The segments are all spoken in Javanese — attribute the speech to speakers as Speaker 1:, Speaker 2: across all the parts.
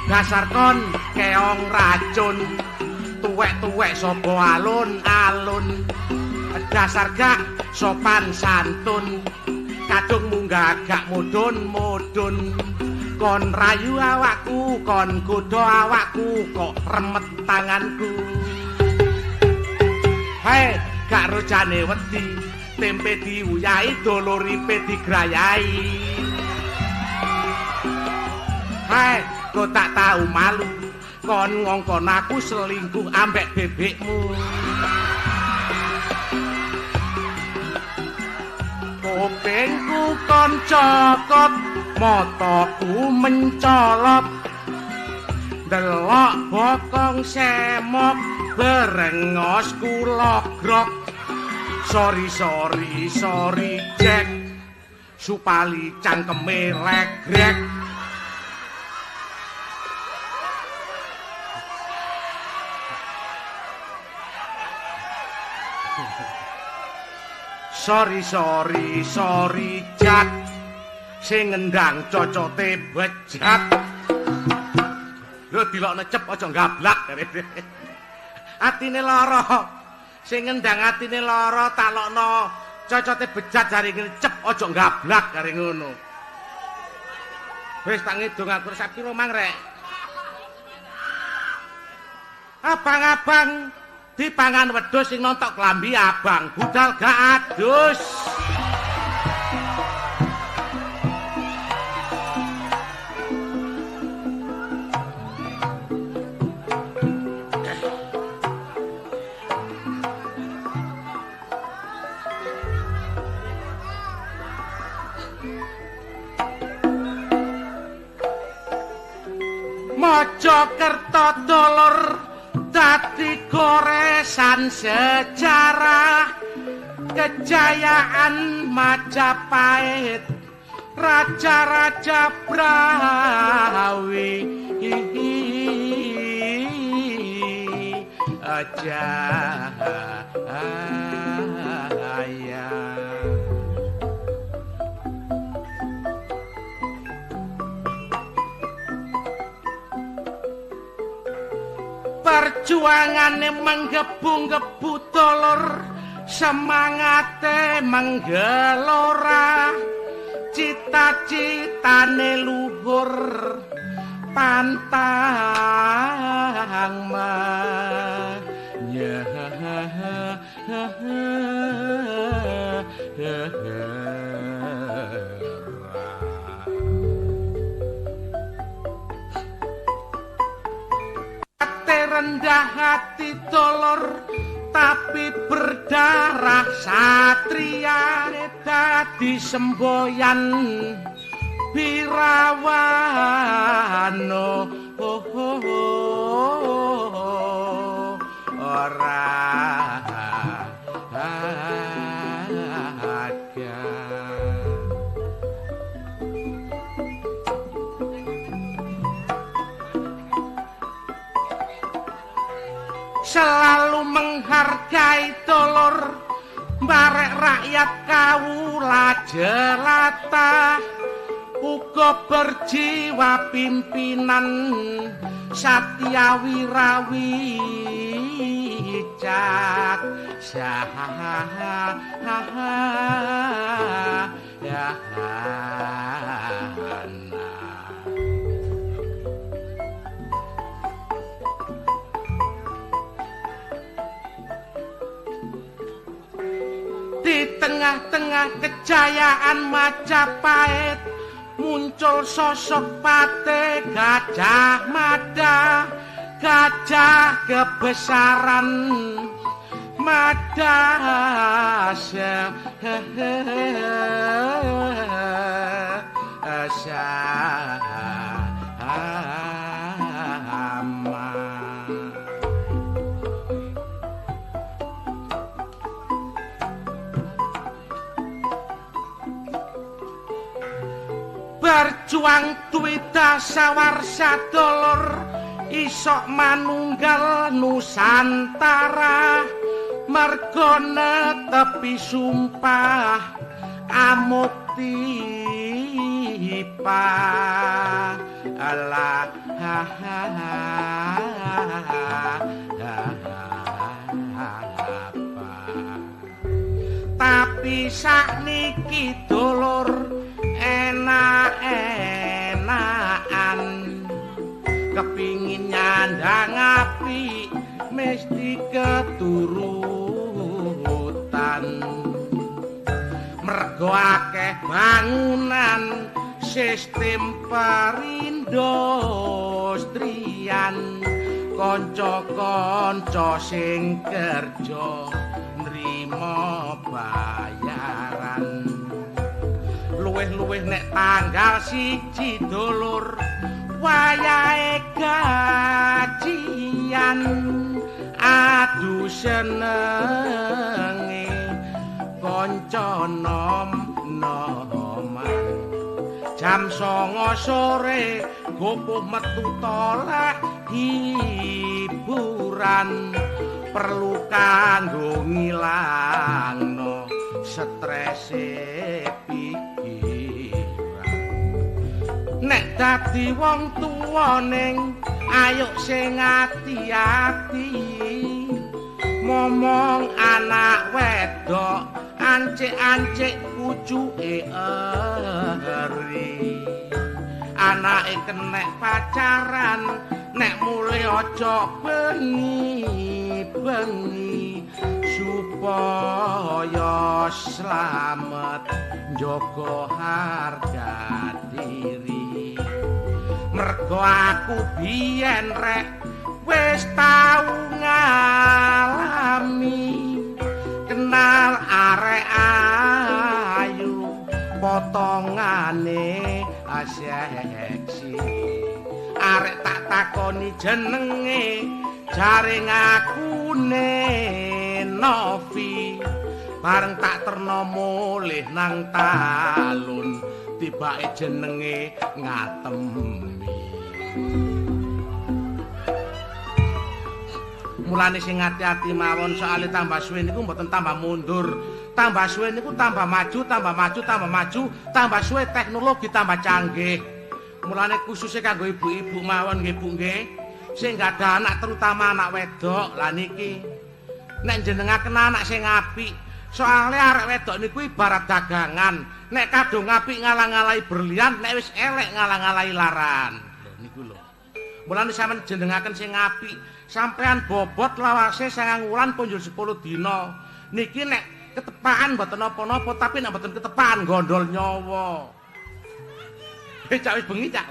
Speaker 1: Dasar kon keong racun, tuwek-tuwek sapa alun-alun. Dasar gak sopan santun, kadung munggah gak mudun-mudun. Kon rayu awakku, kon godho awakku, kok remet tanganku. Hei, gak rojane wedi, tempe diuyahi, doluripe digrayahi. Hei, kok tak tau malu, kon ngongkon aku selingkuh ambek bebekmu. Kupingku kon cokot, mataku mencolot, delok bokong semok, brengos kula grok. Sorry sorry sorry Jack, supali cangkeme legrek. Sorry sorry sorry Jack, sing ngendang cocote bejat. Lho dilokne cep aja gablak. Atine lara. Sing ngendang atine lara tak lokno cocote bejat jare ngene cep aja gablak jare ngono. Wis tak ngidung aku sak piro mang rek. Abang-abang dipangan wedhus sing nontok klambi abang budal gak adus. Mojokerto dulur dadi goresan sejarah kejayaan Majapahit, raja-raja Brawi Jaya. Perjuangane menggebu-gebu dulur, semangate menggelora, cita-citane luhur pantang menyerah. Rendah hati dulur tapi berdarah satria, dadi semboyan birawano ora ada. Selalu menghargai dulur, barek rakyat kawula jelata, uga berjiwa pimpinan satya wirawi cak Di tengah-tengah kejayaan Majapahit muncul sosok Patih Gajah Mada, gajah kebesaran Mada. Berjuang dwidasa warsa dulur, isok manunggal Nusantara, mergo netepi sumpah amukti pahlawan. Nganti sakniki dulur enak-enakan, kepingin nyandang apik mesti keturutan. Mergo akeh bangunan sistem perindustrian, kanca-kanca sing kerja nrimo bayaran. Luwih-luwih nek tanggal 1 dulur wayahe gajian, adu senenge kanca nom-noman. Jam 9 sore gopoh metu tolak hiburan, perlu kanggo ngilangno strese pikiran. Nek dadi wong tuwa ning ayo sing ati-ati, momong anak wedok ancik-ancik pucuke eri. Anake kenek pacaran nek mule aja bengi-bengi, supaya slamet njaga harga diri. Mergo aku biyen rek wis tau ngalami, kenal arek ayu potongane seksi. Arek tak takoni jenenge jare ngakune Novi, bareng tak terno mulih nang talun tibake jenenge Ngatemi. Mulane sing ati-ati mawon, soalé tambah suwe niku mboten tambah mundur, tambah suwe niku tambah maju, tambah maju, tambah maju, tambah suwe teknologi tambah canggih. Mulane khususnya kanggo ibu-ibu mawon nggih Bu nggih, sing gadah anak terutama anak wedok. Lah niki nek njenengaken anak sing apik, soalé arek wedok niku ibarat dagangan, nek kadung apik ngalang-alahi berlian, nek wis elek ngalang-alahi laran. Lho niku lho. Mulane sampeyan jenengaken sing apik, sampean bobot lawase 9 wulan punjul 10 dina. Niki nek ketepaan mboten napa-napa, tapi nek mboten ketepaan gondol nyawa. Cak wis bengi cak.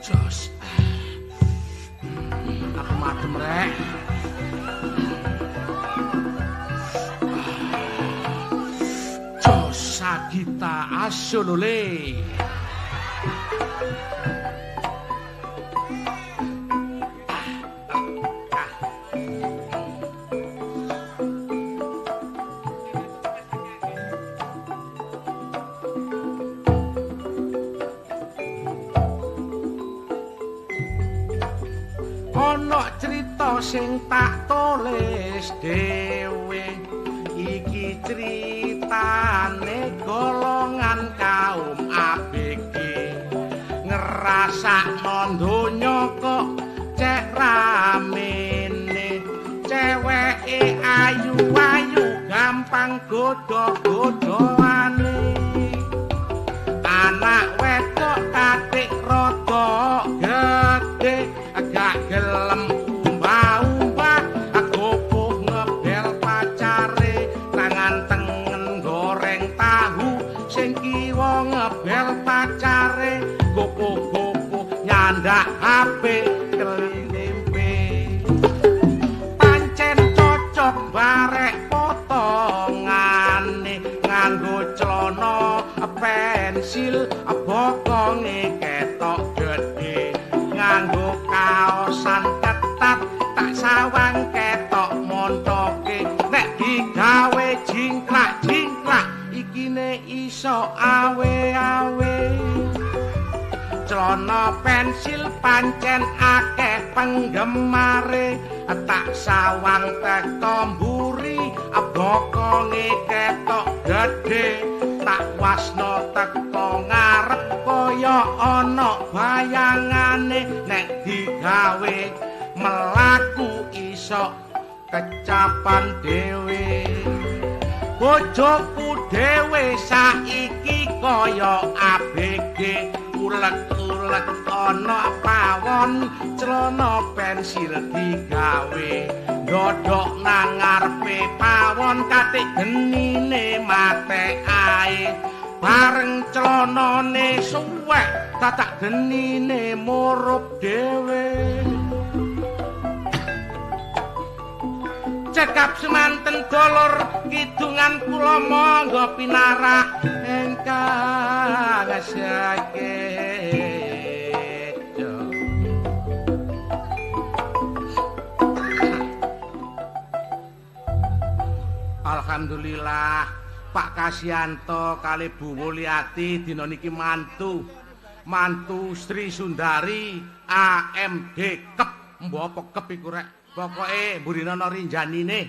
Speaker 1: Jos. Aku madem rek. Jos Sagita asolole. Ana crita sing tak tulis dhewe, iki critane golongan kaum ABG, ngrasakno donya kok cek ramene, ceweke ayu-ayu gampang godho-godhoane, anak wedok katik rada gedhe gak gelem umbah-umbah, gopoh ngebel pacare, tangan tengen goreng tahu sing kiwa ngebel pacare, gopoh-gopoh nyandak HP kelimpe. Pancen cocok barek potongane nganggo celana pensil bokonge ketok gedhe, nganggo kaosan ketat tak sawang ketok montoke, nek digawe jingklak-jingklak ikine iso awe-awe. pensil pancen akeh penggemare, tak sawang teko mburi bokonge ketok gedhe, tak wasno teko ngarep kaya ana bayangane, nek digawe mlaku iso kecapan dhewe. Bojoku dhewe saiki kaya ABG, ulek-ulek ana pawon, celana pensil digawe ndodhok nang ngarepe pawon, katik genine mate ae, bareng celanane suwek tatak genine murup dhewe. Cekap semanten dolor kidungan kula monggo pinarak ingkang sakeca. Alhamdulillah Pak Kasianto kali Bu Mulyati dina niki mantu Sri Sundari AMD Kep. Mbok apa kep iku rek? Pokoke mburine ana rinjanine.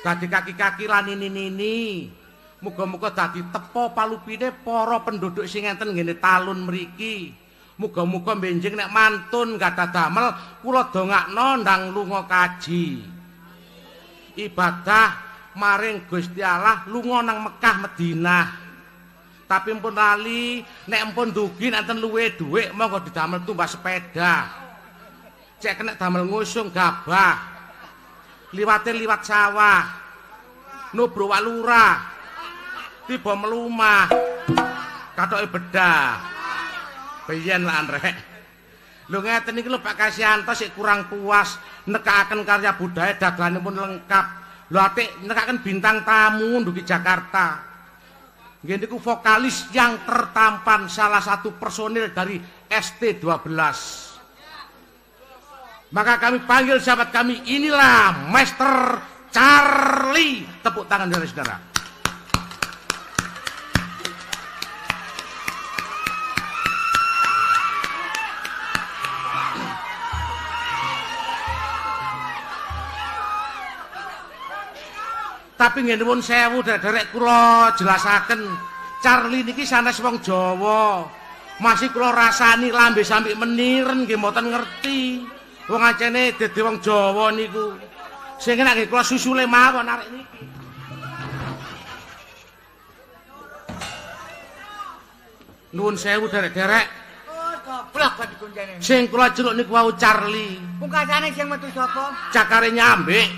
Speaker 1: Dadi kaki-kaki lan nini-nini. Muga-muga dadi tepo palupine para penduduk sing enten ngene talun mriki. Muga-muga benjing nek mantun gadah damel kula dongakno ndang lunga kaji. Ibadah maring Gusti Allah lunga nang Mekah Madinah. Tapi mpun lali nek mpun dugi nek enten luwe dhuwit monggo didamel tumbas sepeda. Cek kena damel ngusung gabah, liwate liwat sawah, nubro walurah, tiba melumah, katoke bedah, biyen lah rek. Lho ngeten iki lho Pak Kasianto sik kurang puas nekakaken karya budaya dagelanipun lengkap. Lho atik nekakaken bintang tamu ndugi Jakarta. Nggih niku vokalis yang tertampan, salah satu personil dari ST12. Maka kami panggil sahabat kami, inilah Master Charlie. Tepuk tangan dari saudara. Tapi nggih nuwun sewu derek kula jelasaken, Charlie niki sanes wong Jawa. Masih kula rasani lambe sampe meniren nggih mboten ngerti. Wong acene dadi wong Jawa niku. Sing enak nggih kula susule mawon arek niki. Nuwun sewu derek-derek.
Speaker 2: Oh, goblok kok dikuncene.
Speaker 1: Sing kula celuk niku wau Charlie.
Speaker 2: Pungkasane sing metu sapa?
Speaker 1: Cakare nyambik.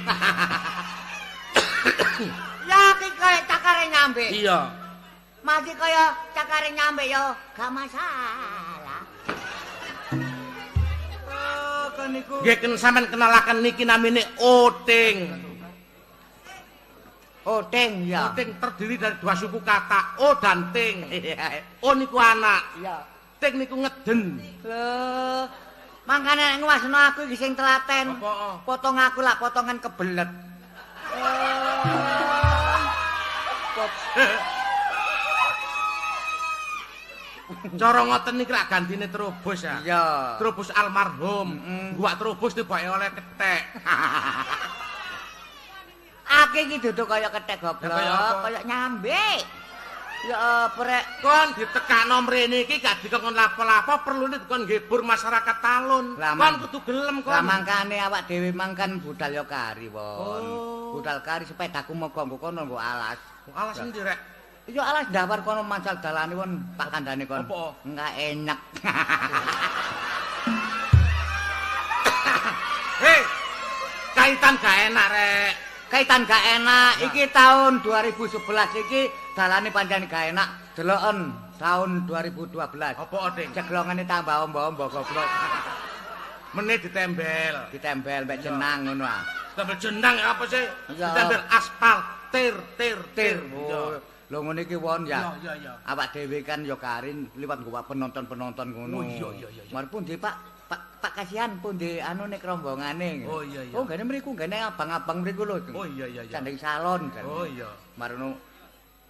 Speaker 2: Ya iki kaya cakare nyambik.
Speaker 1: Iya.
Speaker 2: Masih kaya cakare nyambik ya gak masalah.
Speaker 1: Nggih ken sampean kenalaken niki namine Oting.
Speaker 2: Oting ya.
Speaker 1: Oting terdiri dari dua suku kata, O dan Ting. O niku anak.
Speaker 2: Iya.
Speaker 1: Ting niku ngeden.
Speaker 2: Lho, mangkane nek nguwasno aku iki sing telaten.
Speaker 1: Apa?
Speaker 2: Potong aku lak potongan kebelet.
Speaker 1: Cara ngoten niki lak gantine Trubus ya.
Speaker 2: Iya.
Speaker 1: Trubus almarhum. Guwak Trubus tibake oleh kethek.
Speaker 2: Aku iki duduk kaya kethek goblok, kaya nyambik. Ya apa rek
Speaker 1: kon ditekakno mrene iki gak dikon lapo-lapo, perlune dikon nghibur masyarakat talun. Kon kudu gelem kon.
Speaker 2: Lah mangkane awak dhewe mangkan budal yo kari won.
Speaker 1: Oh.
Speaker 2: Budal kari sepedaku moga nggo kono nggo alas.
Speaker 1: Alas endi rek?
Speaker 2: Ya alas ndawar kono mancal dalane won tak kandhane kon. Enggak enak.
Speaker 1: Hei. Kaitan gak enak rek.
Speaker 2: Kaitan gak enak iki tahun 2011 iki dalane pancen gak enak. Deloken tahun 2012.
Speaker 1: Apa Oding?
Speaker 2: Ceglongane tambah ombo-ombo goblok.
Speaker 1: Meneh ditembel.
Speaker 2: Ditembel mek jenang ngono ah.
Speaker 1: Ditembel jenang apa sih? Ditembel aspal, tir tir tir.
Speaker 2: Lho ngene iki won ya.
Speaker 1: Iya iya.
Speaker 2: Awak dhewe kan ya karin liwat nggawa penonton-penonton ngono.
Speaker 1: Oh iya iya iya.
Speaker 2: Mari pundi Pak? Pak kasihan pundi anu nek rombongane.
Speaker 1: Oh iya iya.
Speaker 2: Oh nggene mriku nggene abang-abang mriku lho.
Speaker 1: Oh iya iya iya.
Speaker 2: Canding salon.
Speaker 1: Oh iya.
Speaker 2: Marono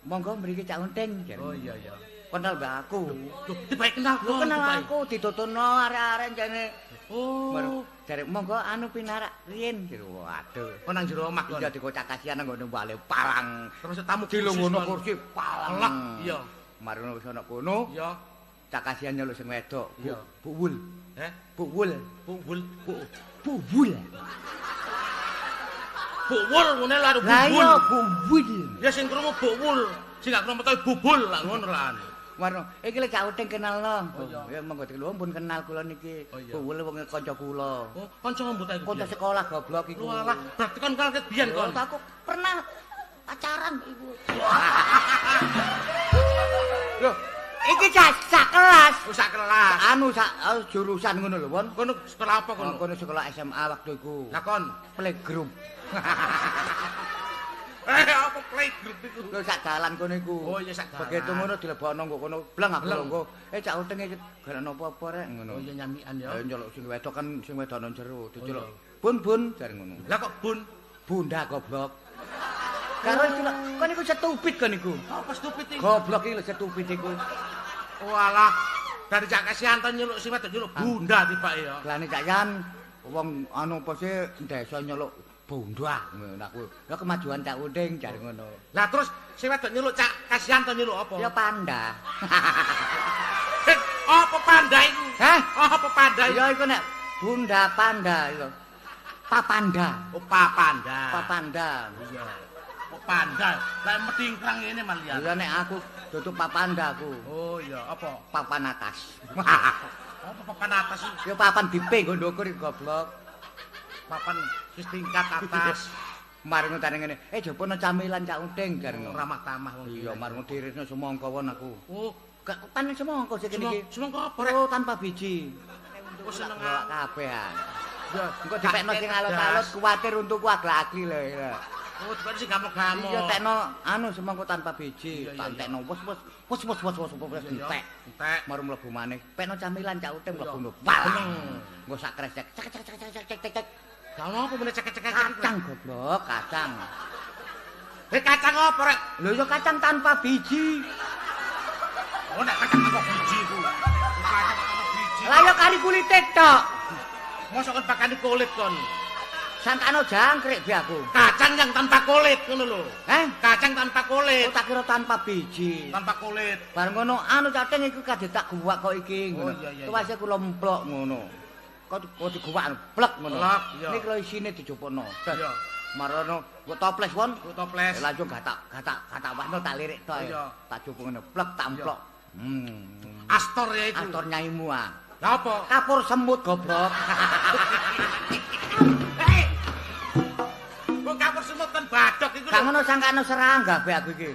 Speaker 2: monggo mriki Cak Unting.
Speaker 1: Oh iya iya.
Speaker 2: Kenal mbak aku.
Speaker 1: Lho, tibake kenal.
Speaker 2: Kenal aku dituturno arek-arek jane.
Speaker 1: Oh.
Speaker 2: Jare monggo anu pinarak riyin. Waduh.
Speaker 1: Kok nang jero omah kon.
Speaker 2: Iya dikocak kasihan nang nggon bale palang.
Speaker 1: Terus tamu
Speaker 2: dilungguhno kursi palang.
Speaker 1: Iya.
Speaker 2: Marono wis ana kono.
Speaker 1: Iya.
Speaker 2: Cak kasihan nyeluk sing wedok.
Speaker 1: Iya.
Speaker 2: Bu Wul.
Speaker 1: Heh?
Speaker 2: Bu Wul.
Speaker 1: Bu Wul.
Speaker 2: Bu Wul.
Speaker 1: Bu Wul ngene lho Bu
Speaker 2: Lah
Speaker 1: Wul.
Speaker 2: iya Bu Wul.
Speaker 1: Ya sing krungu Bu Wul, sing gak krungu metu bubul lah ngono lan.
Speaker 2: Warno, iki lek Cak Uting kenalno.
Speaker 1: Oh, iya.
Speaker 2: Ya monggo dikelo pun kenal kula niki.
Speaker 1: Oh, iya.
Speaker 2: Bu Wul wong kanca kula.
Speaker 1: Oh, kanca mbok ta iku.
Speaker 2: Kanca sekolah goblok iku.
Speaker 1: Walah, berarti kon kenal ket biyen kon.
Speaker 2: Lho, aku pernah pacaran iku. Lho, iki sak kelas.
Speaker 1: Oh, sak kelas.
Speaker 2: Anu sak jurusan ngono lho, Won.
Speaker 1: Kono sekolah apa kono?
Speaker 2: Kono sekolah SMA waktu iku.
Speaker 1: Lah kon
Speaker 2: playgroup.
Speaker 1: Apa playgroup iku?
Speaker 2: Lho sak dalan kono iku.
Speaker 1: Oh iya sak dalan.
Speaker 2: Begitu ngono dilebokno nggo kono bleng aku lho. Cak Uting iki gak ono apa-apa rek ngono.
Speaker 1: Oh iya nyamikan ya.
Speaker 2: Nyeluk sing wedok kan sing wedok nang jero diceluk. Bun bun jare ngono.
Speaker 1: Lah kok bun?
Speaker 2: Bunda goblok. Karo celuk kon iku stupid kon iku.
Speaker 1: Apa stupid iku?
Speaker 2: Goblok iki lho stupid iku.
Speaker 1: Walah, dari Cak Kasianto nyeluk sing wedok nyeluk bunda tibake ya.
Speaker 2: Lane Cak Yan wong anu apa sih desa nyeluk bunda ngono aku. Ya kemajuan Cak Uting jare ngono.
Speaker 1: Lah terus sing wedok nyeluk Cak Kasianto nyeluk apa?
Speaker 2: Ya panda.
Speaker 1: Apa panda iku?
Speaker 2: Hah?
Speaker 1: Apa panda iku?
Speaker 2: Ya iku nek bunda panda iku. Papanda.
Speaker 1: Oh papanda.
Speaker 2: Papanda.
Speaker 1: Iya. Oh panda. Lah methingkrang ngene malian.
Speaker 2: Ya nek aku tutup papanda aku.
Speaker 1: Oh iya, apa?
Speaker 2: Papan atas.
Speaker 1: Apa papan atas iki?
Speaker 2: Ya papan dipe nggo ndukur goblok.
Speaker 1: Papan wis tingkat atas.
Speaker 2: Mari ngene ngene. Jopono camilan Cak Uting jare ngono.
Speaker 1: Ramah tamah wong.
Speaker 2: Iya, mari dirisno semangka won aku.
Speaker 1: Oh,
Speaker 2: gak panen semangka sing kene iki.
Speaker 1: Semangka apa rek?
Speaker 2: Oh, tanpa biji.
Speaker 1: Oh, seneng
Speaker 2: kabeh. Ya, engko dipekno sing alot-alot kuwatir untukku agak-agli lho.
Speaker 1: Oh, dipekno sing gamok-gamok.
Speaker 2: Iya, tekno anu semangka tanpa biji, tak entekno wis wis wis wis wis wis entek.
Speaker 1: Entek.
Speaker 2: Mari mlebu maneh. Pekno camilan Cak Uting mlebu lho. Walah. Engko sak kresek. Cek cek cek cek cek cek.
Speaker 1: Gak ono apa meneh cek-cek.
Speaker 2: Kacang goblok, kacang.
Speaker 1: Kacang apa rek?
Speaker 2: Lho ya kacang tanpa biji.
Speaker 1: Oh nek kacang tanpa biji iku. Kacang tanpa biji.
Speaker 2: Lah ya kari kulite tok.
Speaker 1: Mosok kon pakani kulit kon.
Speaker 2: Sangkano jangkrik be aku.
Speaker 1: Kacang yang tanpa kulit ngono lho.
Speaker 2: Heh?
Speaker 1: Kacang tanpa kulit.
Speaker 2: Oh tak kira tanpa biji.
Speaker 1: Tanpa kulit.
Speaker 2: Bareng ngono anu cacing iku kadhe tak guwak kok iki ngono.
Speaker 1: Oh iya iya.
Speaker 2: Tuwase kula mplok ngono. Kok diguwak plek ngono. Niki lho isine dijupukno.
Speaker 1: Iya.
Speaker 2: Marono mbok toples won.
Speaker 1: Mbok toples.
Speaker 2: Langsung gatak wahno tak lirik tok. Tak jupuk ngono plek tak mplok.
Speaker 1: Astor ya iku.
Speaker 2: Astor nyaimu ah.
Speaker 1: Lah apa?
Speaker 2: Kapur semut goblok.
Speaker 1: Hei. Kok kapur semut kan badok iku.
Speaker 2: Gak ngono sangkano serangga be aku iki.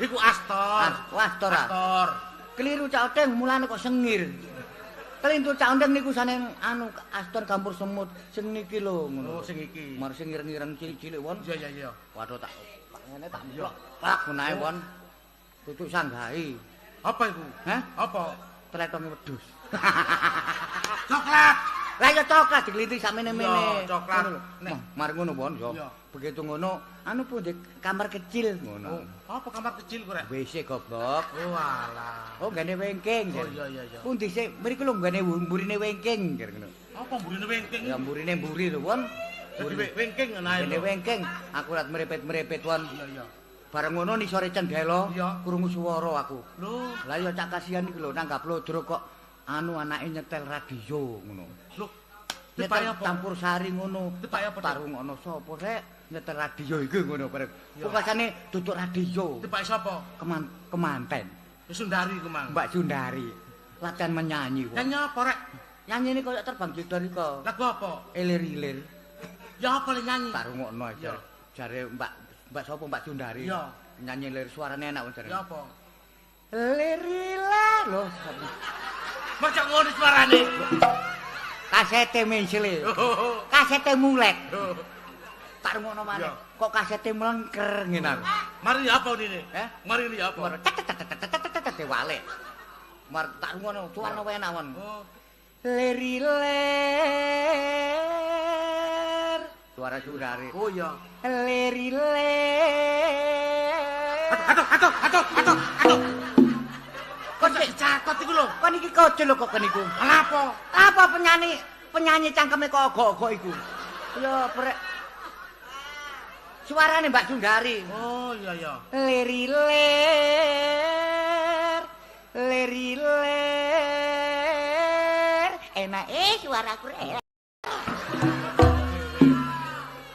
Speaker 1: Iku astor.
Speaker 2: Astor.
Speaker 1: Astor.
Speaker 2: Keliru Cak Uting mulane kok sengir. Kelintu Cak Uting niku saneng anu astor campur semut sing niki lho ngono.
Speaker 1: Oh sing iki.
Speaker 2: Mar sing ireng-ireng cilik-cilik won.
Speaker 1: Iya iya iya.
Speaker 2: Waduh tak ngene tak mplok. Pak ngono won. Tutuk sanggahi.
Speaker 1: Apa iku?
Speaker 2: Hah?
Speaker 1: Apa?
Speaker 2: Tretonge wedhus.
Speaker 1: Coklat.
Speaker 2: Lah ya coklat digliti sakmene-mene.
Speaker 1: Iya, coklat.
Speaker 2: Nek mari ngono won yo. Begitu ngono anu pundi kamar kecil ngono.
Speaker 1: Oh, apa kamar kecil ku rek?
Speaker 2: WC goblok.
Speaker 1: Oh alah.
Speaker 2: Oh nggane wengking.
Speaker 1: Oh iya iya iya.
Speaker 2: Pundi sik mriku lho nggane mburine wengking ngono.
Speaker 1: Apa mburine wengking?
Speaker 2: Ya mburine mburi lho won.
Speaker 1: Mburi wengking ngono ae.
Speaker 2: Nggane wengking aku rat merepet-merepet won.
Speaker 1: Iya iya.
Speaker 2: Bareng ngono nisore cendela krungu swara aku.
Speaker 1: Lho,
Speaker 2: lah ya Cak Kasihan iki lho nanggap lodro kok anu anake nyetel radio ngono.
Speaker 1: Lho,
Speaker 2: nyetel campur sari ngono.
Speaker 1: Tepake apa?
Speaker 2: Tarungono sapa rek nyetel radio iki ngono bareng. Pokokane duduk radio.
Speaker 1: Tepake sapa?
Speaker 2: Kemanten.
Speaker 1: Sundari iku mang.
Speaker 2: Mbak Sundari. Latihan menyanyi kok.
Speaker 1: Nyanyi apa rek?
Speaker 2: Nyanyine koyo terbang jedor iku.
Speaker 1: Lagu apa?
Speaker 2: Ilir-ilir.
Speaker 1: Ya apa le nyanyi?
Speaker 2: Tarungokno aja. Jare Mbak sapa Mbak Sundari?
Speaker 1: Iya.
Speaker 2: Nyanyi lir suarane enak jare.
Speaker 1: Ya apa?
Speaker 2: Lirila lho.
Speaker 1: Mocok ngono suarane.
Speaker 2: Kasete mencile. Kasete mulek. Tak rungokno maneh. Kok kasete mlengker ngene aku.
Speaker 1: Mari apa ngene?
Speaker 2: Heh?
Speaker 1: Mari ini apa?
Speaker 2: Tek tek tek tek tek tek diwalek. Mar tak rungokno suarane enak won.
Speaker 1: Oh.
Speaker 2: Liriler. Suara Sundari.
Speaker 1: Oh iya.
Speaker 2: Liriler.
Speaker 1: Aduh aduh aduh aduh aduh. Kon dicatet iku lho.
Speaker 2: Kon iki kocul lho kok kon iku.
Speaker 1: Lha apa?
Speaker 2: Apa penyanyi cangkeme kok ogok-ogok iku? Ya prek. Suarane Mbak Sundari.
Speaker 1: Oh iya iya.
Speaker 2: Leri ler. Leri ler. Enak suaraku rek.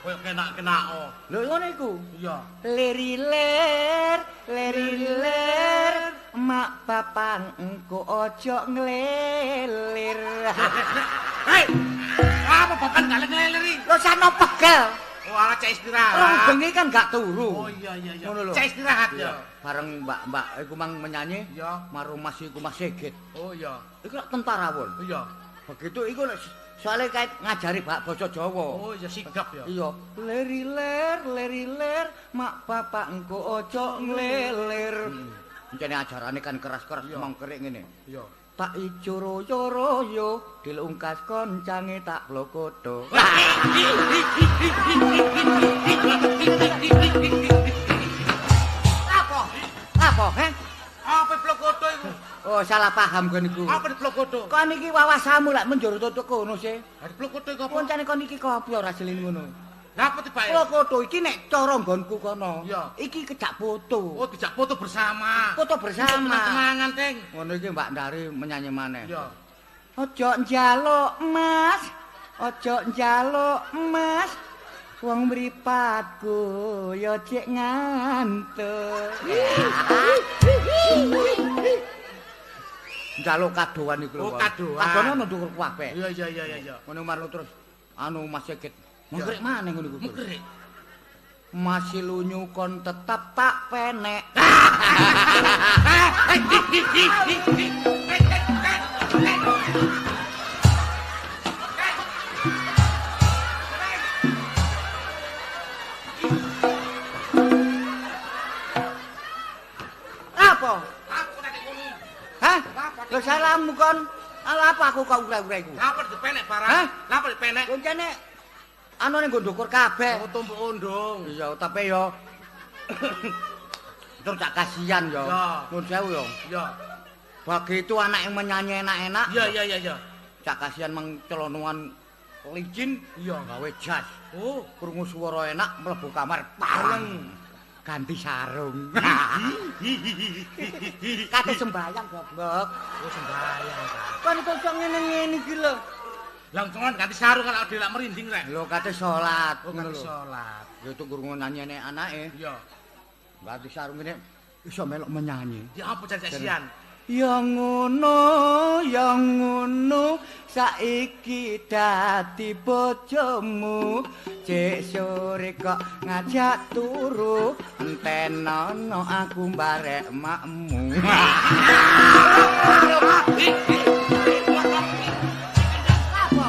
Speaker 1: Koyo kenak-kenako.
Speaker 2: Lho ngono iku.
Speaker 1: Iya.
Speaker 2: Leri ler, leri ler. Mak bapak engko ojo nglelir.
Speaker 1: Hei. Apa bapak gak nglelir iki?
Speaker 2: Lho sano pegel.
Speaker 1: Oh, ala cek istirahat.
Speaker 2: Rong bengi kan gak turu.
Speaker 1: Oh iya iya iya.
Speaker 2: Ngono lho.
Speaker 1: Cek istirahat ya.
Speaker 2: Bareng mbak-mbak iku mang menyanyi.
Speaker 1: Iya.
Speaker 2: Maru Mas iku Mas Sigit.
Speaker 1: Oh iya.
Speaker 2: Iku lak tentara won.
Speaker 1: Iya.
Speaker 2: Begitu iku soalnya kait ngajari bak basa Jawa.
Speaker 1: Oh iya sigap ya.
Speaker 2: Iya. Leri ler, leri ler, mak bapak engko ojo nglelir. Encene ajarane kan keras-keras mangkerik ngene.
Speaker 1: Iya.
Speaker 2: Tak ijo royo royo, dilungkas koncange tak blokodo. Apa? Apa, he?
Speaker 1: Apa blokodo iku?
Speaker 2: Oh, salah paham kon iku.
Speaker 1: Apa blokodo?
Speaker 2: Kon iki wawasamu lak menjur tutuk kono sih.
Speaker 1: Ha blokodo iku apa?
Speaker 2: Koncane kon iki kopi ora jelin ngono.
Speaker 1: Lah apa tibake?
Speaker 2: Blokodo iki nek cara nggonku kono.
Speaker 1: Iya.
Speaker 2: Iki kejak foto.
Speaker 1: Oh, dijak foto bersama.
Speaker 2: Foto bersama.
Speaker 1: Kenangan, Ding.
Speaker 2: Ngono iki Mbak Ndari menyanyi maneh.
Speaker 1: Iya.
Speaker 2: Ojo njaluk emas, ojo njaluk emas. Wong mripatku ya cek ngantuk. Njaluk kadoan iku lho.
Speaker 1: Oh, kadoan.
Speaker 2: Kadoan ono ndukur kabeh.
Speaker 1: Iya iya iya iya.
Speaker 2: Ngono marlo terus anu Mas Sigit. Mengkerik maneh ngono iku.
Speaker 1: Mengkerik.
Speaker 2: Masih lunyu kon tetap tak penek. Apa?
Speaker 1: Aku tak ngono.
Speaker 2: Hah? Lho salahmu kon. Ala apa aku kok ure-ure iku?
Speaker 1: Lah apa dipenek barang? Lah apa dipenek?
Speaker 2: Koncene anu ning nggo ndukur kabeh.
Speaker 1: Oh, tumpuk undung.
Speaker 2: Iya, tapi yo terus tak kasihan yo. Nuwun sewu yo.
Speaker 1: Iya.
Speaker 2: Begitu anak yang menyanyi enak-enak.
Speaker 1: Iya iya iya iya.
Speaker 2: Cak kasihan meng celonoan licin.
Speaker 1: Iya,
Speaker 2: gawe jas.
Speaker 1: Oh,
Speaker 2: krungu swara enak mlebu kamar pareng. Ganti sarung. Kate sembayang goblok.
Speaker 1: Oh, sembayang.
Speaker 2: Kon kok iso ngene-ngene iki lho.
Speaker 1: Langsungan ganti sarung kalau dhewe lak merinding rek.
Speaker 2: Lho kate salat.
Speaker 1: Oh, kate salat.
Speaker 2: Ya itu krungu nanyane anake.
Speaker 1: Iya.
Speaker 2: Ganti sarung ngene iso melok menyanyi.
Speaker 1: Ya apa jan-jasian?
Speaker 2: Ya ngono, saiki dadi bojomu. Cek sore kok ngajak turu, entenono aku mbarek makmu. Apa?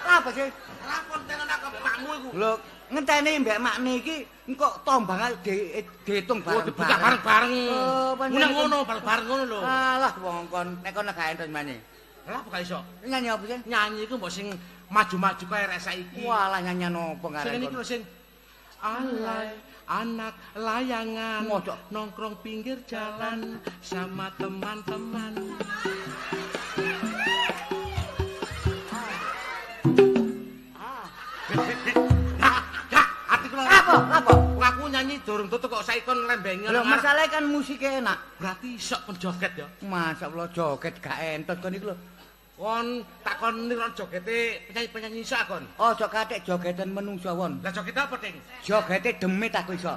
Speaker 2: Apa sih?
Speaker 1: Apa entenono aku mbek makmu iku?
Speaker 2: Lho, ngenteni mbek makne iki engko tombangan diitung bareng-bareng.
Speaker 1: Oh, dibuka bareng-bareng. Ngono ngono bareng-bareng ngono lho.
Speaker 2: Alah wong kon nek kon gak entuk nyanyi.
Speaker 1: Lah apa gak iso?
Speaker 2: Nyanyi apa sih?
Speaker 1: Nyanyi iku mbok sing maju-maju kae rek saiki.
Speaker 2: Walah nyanyian opo ngarep.
Speaker 1: Sing iki lho sing alay anak layangan nongkrong pinggir jalan sama teman-teman.
Speaker 2: Apa?
Speaker 1: Aku nyanyi durung tutuk kok saiki kon lembengi.
Speaker 2: Lho masalahe kan musike enak.
Speaker 1: Berarti sok kon joget ya.
Speaker 2: Masyaallah joget gak entot kon iku lho.
Speaker 1: Kon takon niron jogete penyanyi-penyanyi iso kon.
Speaker 2: Aja katik jogeten menungso won.
Speaker 1: Lah joget apa, Ding?
Speaker 2: Jogete demit aku iso.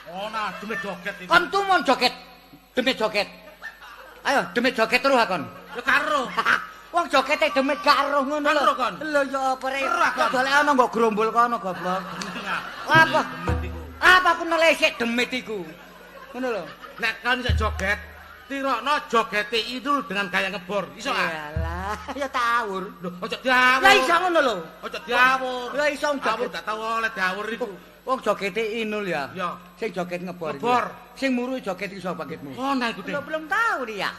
Speaker 1: Oh, nah demit joget iki.
Speaker 2: Kon tumon joget. Demit joget. Ayo demit joget terus kon.
Speaker 1: Ya karo.
Speaker 2: Wong jogete demit gak eruh ngono lho. Lho ya apa rek? Golek ana nggo grombol kono goblok. Apa? Apa aku nelesik demit iku? Ngono lho.
Speaker 1: Nek kon iso joget, tirokno jogete Inul dengan gaya ngebor. Iso ah?
Speaker 2: Iyalah, ya tawur.
Speaker 1: Lho, ojo diawur.
Speaker 2: Lah iso ngono lho.
Speaker 1: Ojo diawur.
Speaker 2: Lah iso
Speaker 1: joget gak tau oleh diawur iku.
Speaker 2: Wong jogete Inul ya.
Speaker 1: Iya.
Speaker 2: Sing joget ngebor.
Speaker 1: Ngebor.
Speaker 2: Sing muru joget iso bangkitmu.
Speaker 1: Kono iku, Ding.
Speaker 2: Lho belum tahu dia.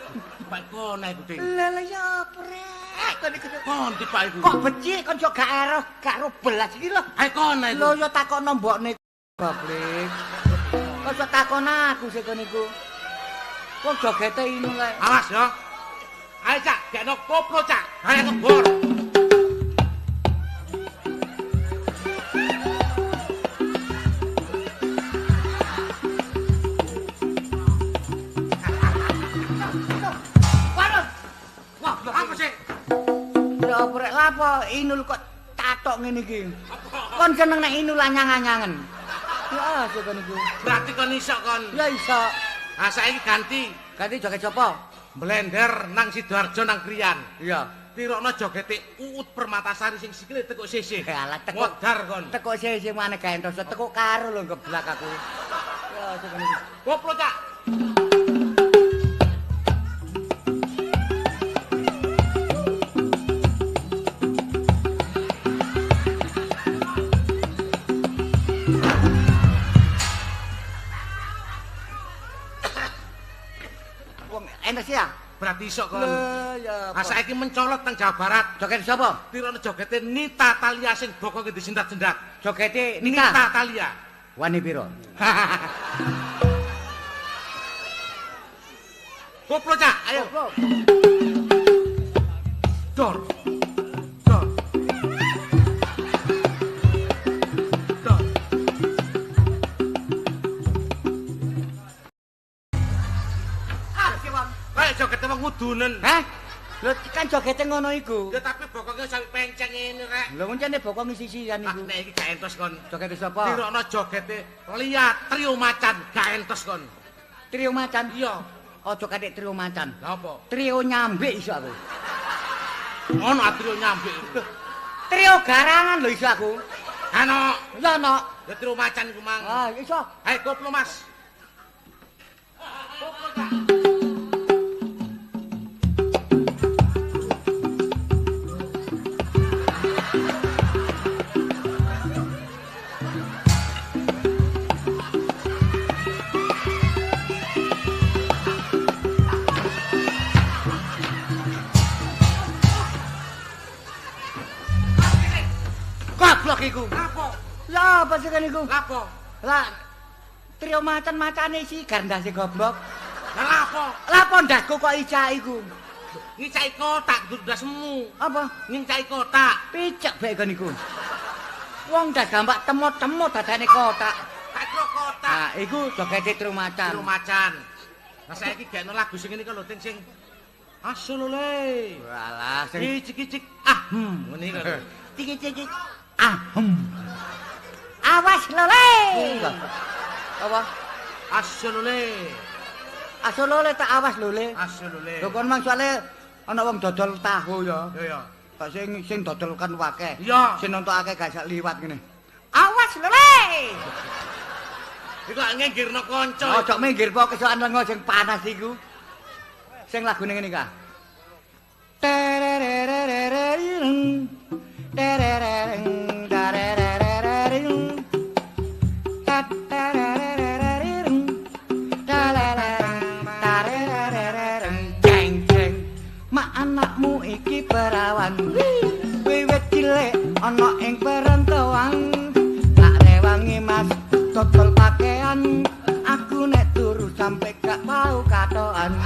Speaker 1: Tiba kono iku, Ding.
Speaker 2: Lah lah ya prek. Kon iku
Speaker 1: kon tiba iku.
Speaker 2: Kok becik kon yo gak eroh, gak ero belas iki lho.
Speaker 1: Ae kono iku.
Speaker 2: Lho ya takokno mbokne goblik. Kok takon aku sik kon iku. Wong jogete Inul ae.
Speaker 1: Awas ya. Ayo Cak, gekno koplo Cak. Ayo ngebor. Wah, apa sih?
Speaker 2: Ya rek lapo Inul kok tatok ngene iki. Kon seneng nek Inul anyang-anyangen. Ya asik kon iku.
Speaker 1: Berarti kon iso kon.
Speaker 2: Ya iso.
Speaker 1: Ah saiki ganti.
Speaker 2: Ganti joget sapa?
Speaker 1: Blender nang Sidoarjo nang Krian.
Speaker 2: Iya.
Speaker 1: Tirokno jogete Uut Permatasari sing sikile tekuk sisih.
Speaker 2: Alah tekuk.
Speaker 1: Modar kon.
Speaker 2: Tekuk sisih maneh gawe entos tekuk karo lho geblak aku. Ya asik kon iku.
Speaker 1: Koplo Cak.
Speaker 2: Entos ya?
Speaker 1: Berarti iso kon.
Speaker 2: Lho ya.
Speaker 1: Ah saiki mencolot nang Jawa Barat.
Speaker 2: Joget sapa?
Speaker 1: Tirokno jogete Nita Thalia sing bokonge disendat-sendat.
Speaker 2: Jogete Nita.
Speaker 1: Nita Thalia.
Speaker 2: Wani piro?
Speaker 1: Koplo Cak, ayo.
Speaker 2: Koplo.
Speaker 1: Dor. Dor. Dor. Kayak jogete wong ngudunen.
Speaker 2: Hah? Lho kan jogete ngono iku.
Speaker 1: Ya tapi bokonge sampe penceng ngene rek.
Speaker 2: Lho encene bokong sisian
Speaker 1: Ah
Speaker 2: iku.
Speaker 1: nek iki gak entos kon.
Speaker 2: Jogete sapa?
Speaker 1: Tirokno jogete Lia Trio Macan gak entos kon.
Speaker 2: Trio macan.
Speaker 1: Iya.
Speaker 2: Aja katik trio macan.
Speaker 1: Lah apa?
Speaker 2: Trio nyambik iso aku.
Speaker 1: Ono trio nyambik.
Speaker 2: Trio garangan lho iso aku.
Speaker 1: Ano?
Speaker 2: Ya ono.
Speaker 1: Ya trio macan iku mang.
Speaker 2: Ah iso.
Speaker 1: Ayo koplo Mas. Koplo Cak.
Speaker 2: Goblok iku.
Speaker 1: Lapo?
Speaker 2: Lah apa sih kan iku?
Speaker 1: Lapo?
Speaker 2: Lah trio macan macane sigar ndase goblok.
Speaker 1: Lah lapo?
Speaker 2: Lapo ndasku kok icak iku?
Speaker 1: Ngicaki kotak dudu ndasmu.
Speaker 2: Apa?
Speaker 1: Ngicaki kotak.
Speaker 2: Picek bae kon iku. Wong ndas gampak temot-temot dadane kotak.
Speaker 1: Tak kira kotak.
Speaker 2: Nah, iku jogete trio macan.
Speaker 1: Trio macan. Lah saiki gekno lagu sing ngene iki lho ting sing asolole.
Speaker 2: Walah sing
Speaker 1: Cicik-cicik ah ngene iki lho.
Speaker 2: cicik-cicik. Ah. Awas lole. Apa?
Speaker 1: Asolole.
Speaker 2: Asolole tak awas lole.
Speaker 1: Asolole.
Speaker 2: Lho kon mang soalé ana wong dodol tahu ya.
Speaker 1: Ya ya.
Speaker 2: Tak sing sing dodol kan akeh.
Speaker 1: Iya.
Speaker 2: Sing nonton akeh gak sak liwat ngene. Awas lole.
Speaker 1: Iku lak nginggirno kanca.
Speaker 2: Ojo minggir po kesokan lenga sing panas iku. Sing lagune ngene ka. Tererererereng. Tererereng tarerererereng. Tatarererereng. Talarareng tarererereng. Jeng jeng. Mak anakmu iki perawan. Wiwit cilik ana ing perantauan. Tak rewangi Mas dodol pakaian. Aku nek turu sampe gak mau katokan.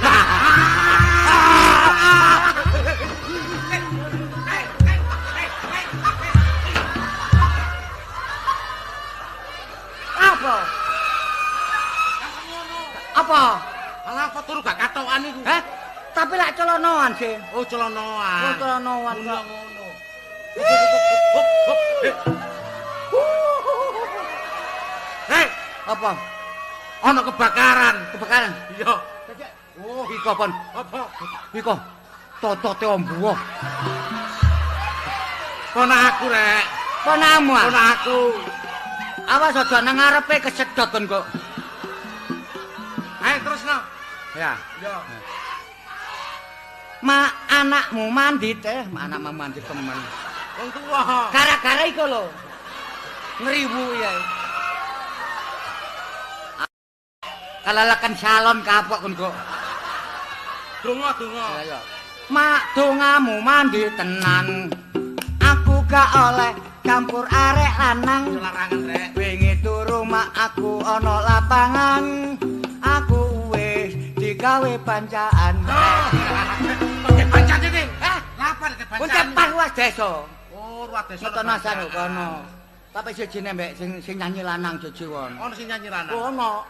Speaker 2: Apa? Apa?
Speaker 1: Alah apa turu gak katokan iku?
Speaker 2: Hah? Tapi lak celonoan sih.
Speaker 1: Oh celonoan.
Speaker 2: Oh celonoan kok.
Speaker 1: Ngono. Hei,
Speaker 2: Apa?
Speaker 1: ana kebakaran.
Speaker 2: Kebakaran.
Speaker 1: Iya.
Speaker 2: Oh, iko pon.
Speaker 1: Apa?
Speaker 2: Iko. Totote ombuh.
Speaker 1: Kono aku rek.
Speaker 2: Ponamu.
Speaker 1: Kono aku.
Speaker 2: Awas aja nang ngarepe kesedot kon kok.
Speaker 1: Ayo terusno.
Speaker 2: Ya.
Speaker 1: Iya.
Speaker 2: Ma anakmu mandi teh, ma anakmu mandi temen.
Speaker 1: Wong tuwa.
Speaker 2: Gara-gara iku lho. Ngriwu ya. Kalalakan salon kapok kon kok.
Speaker 1: Donga, donga.
Speaker 2: Ya, ya. Mak dongamu mandi tenan. Aku gak oleh campur arek lanang.
Speaker 1: Larangan rek.
Speaker 2: Wingi turu mak aku ana lapangan. Aku wis digawe pancaan.
Speaker 1: Oke pancaan iki. Hah? Lapa nek pancaan?
Speaker 2: Pancaan ruas desa.
Speaker 1: Oh, ruas desa.
Speaker 2: Ngetokno asane kono. Tapi sijine mbek sing nyanyi lanang jeje wono.
Speaker 1: Ono sing nyanyi lanang.
Speaker 2: Ono.